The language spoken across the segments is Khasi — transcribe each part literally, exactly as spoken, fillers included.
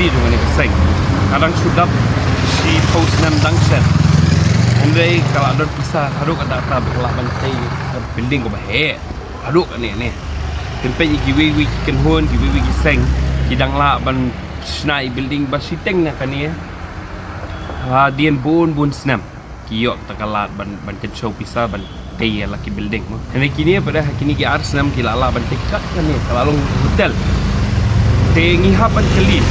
Jong kane ka seng ka dang shu dap shiphew snem dang shen. Hynrei ka la don pisa haduh katta katta ba ka lah ban tei ka building kaba heh haduh kane ne. Pynpeit ïa kiwei kiwei ki kynhun, kiwei kiwei ki seng ki dang lah ban shna ïa building ba shiteng na kane. Hadien bun bun snem ki ïoh tang ka lad ban, ban kynshew pisa ban tei ïa la ki building mo. Hynrei kine pat ha kine ki ar snem ki la lah ban tei kat kane, ka la long hotel. Te ngi hap ban kylli,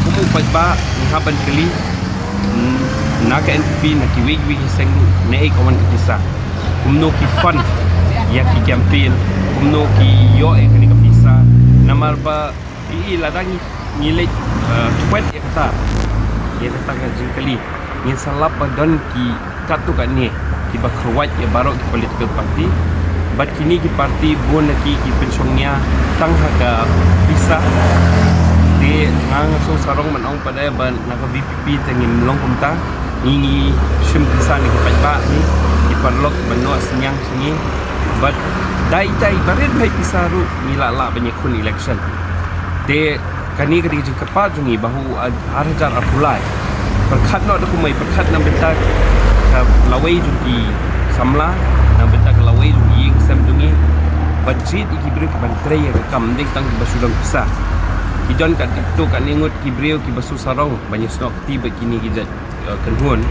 kum u paidbah ngi hap ban kylli, hmm, na ka N P P, na kiwei kiwei ki seng ruh, naei ka wan ka pisa, kumno ki fund ïa ki campaign, kumno ki ïoh ïa kane ka pisa. Namar ba i, i lada ngi, ngi leit, eh, chwet ïa kata, ïa kata ka jingkylli, ngin sa lap ba don ki katto katne kiba kyrwat ïa baroh ki political party. Bad kine ki party bun na ki ki pynshong nia tang ha ka pisa. Te nga nga sngewsarong ban ong pat ba na ka V P P te ngim long kumta. Ngi ngi shim pisa na ki paidbah, ngi ki paralok ba noh synñiang sha ngi. Bad dei dei barit bha ïa pisa ruh ngi lah lah ban ïakhun election. Te kane ka dei ka jingkyrpad jong ngi ba ha u ar hajar arphew lai, pyrkhat noh da kumne, pyrkhat na bynta ka lawei jong ki samla, na bynta ka lawei jong ki ïing sem jong ngi. Bad jied ïa ki briew kiban trei ïa ka kam, ym dei tang kiba shu don pisa. Ki don kat katto katne ngut ki briew kiba sngewsarong ban ïasnoh kti bad kine ki jait, eh, kynhun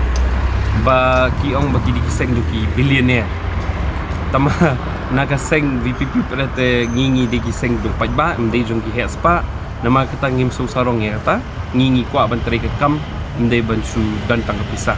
ba ki ong ba ki dei ki seng jong ki billionaire. Tangba na ka seng V P P pat te ngi ngi dei ki seng jong paidbah, ym dei jong ki heh spah. Namar kata ngim sngewsarong ïa kata, ngi ngi kwah ban trei ka kam, ym dei ban shu don tang ka pisa.